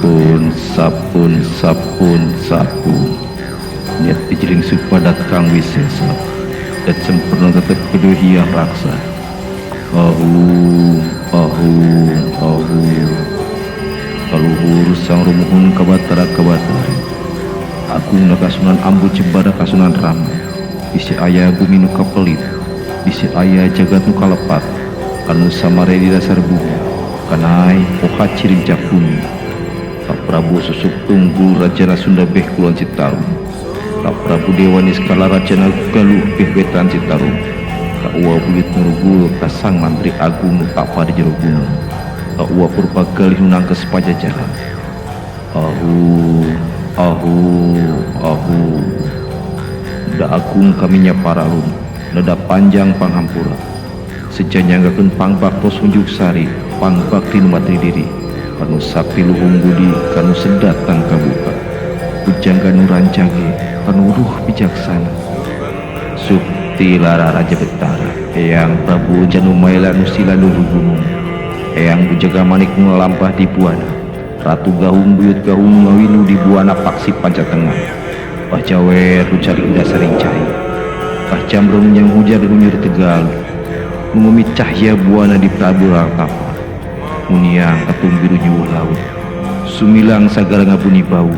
Pun sapun sapun sapu niat pijiring supadat kang wisesa dat sempurna tetep kudu hyang raksa. Ahu ahu ahu kaluhur sang rumuhun kabatara kabatari agung na kasunan ambu jembara kasunan rama bisi aya bumi nu kapelit bisi aya jagat nu kalepat kanu samare di dasar bumi kanai poha cirincak bumi. Ka Prabu Susuk Tunggul Rajana Sunda Beh Kulon Citarum, Ka Prabu Dewa Niskala Rajana Galuh Beh Wetan Citarum, Ka Uwa Buyut Nurugul ka Sang Mantri Agung nu tapa di jero gunung, Ka Uwa Purba Galih nu nangkes Pajajaran. Ahu ahu ahu da agung kaminya paralun neda panjang panghampura seja nyanggakeun pangbaktos unjuk sari pangbakti nu matri diri kanu sakti luhung budi kanu sedat tan kabuka pujangga nu rancage kanu ruh bijaksana Sukti Lara Raja Betara Eyang Prabu Janumaila nu sila luhur gunung Eyang Bujaga Manik nu lampah di buana Ratu Gahung Buyut Gahung ngawinu di buana Paksi Pancatengah Bah Jawer nu cari dasaring cai Bah Jamrong yang hujan gunyur Tegal nu cahya buana di Prabu Rangkapa Muniang katum biru nyuwuh laut Sumilang sagala ngabuni bau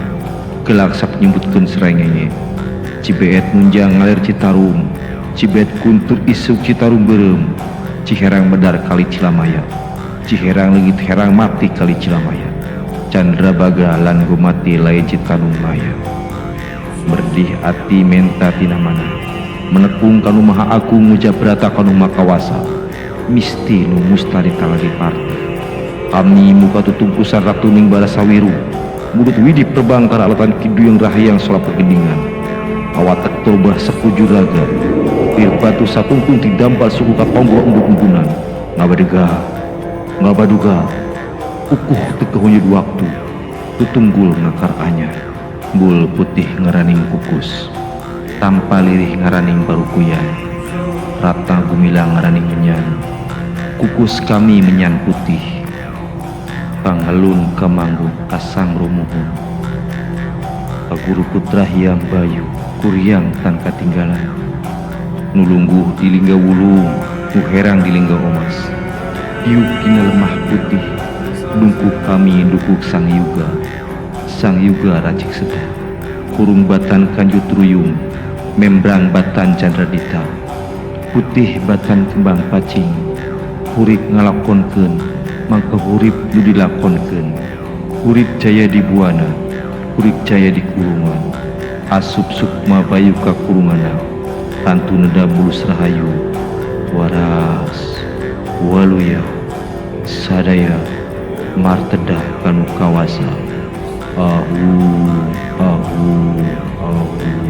gelak sak nyebutkeun srengenge Cibeet munjang ngalir Citarum Cibeet kuntur isuk Citarum beureum Ciherang medar kali Cilamaya Ciherang leungit herang mati kali Cilamaya Candra Baga lan Gomati lain Citarum maya Merdih ati menta tina mana menekung kanu maha agung mujabrata kanu makawasa misti nu mustari talagi parti kami muka tutungkusan ratuning balasawiru mulut widi perbangkar alatan kiduyang rahayang sola pegendingan awatek tobah sekujur raga bir batu satungtung didampal suku katonggo embun-embunan ngabadega ngabaduga ukuh teu waktu tutunggul ngakar anyar bul putih ngaraning kukus tanpa lirih ngaraning barukuyan rata gumilang ngaraning menyan kukus kami menyan putih pangalun kamanggung kasang rumuhun Paguru putra Hyang Bayu kuryang tan katinggalan nulungguh di lingga wulung nu herang di lingga omas diuk dina lemah putih dungkuk kami dukuk sang yuga sang yuga racik seda kurung batan kanjut ruyung membrang batan candra dita putih batan kembang pacing hurip ngalakonkeun mangka hurip nu dilakonkeun hurip jaya di buana hurip jaya di kurungan asup sukma bayu ka kurungana tantu neda bulus rahayu waras waluya sadaya martedah kanu kawasa ahu ahu ahu.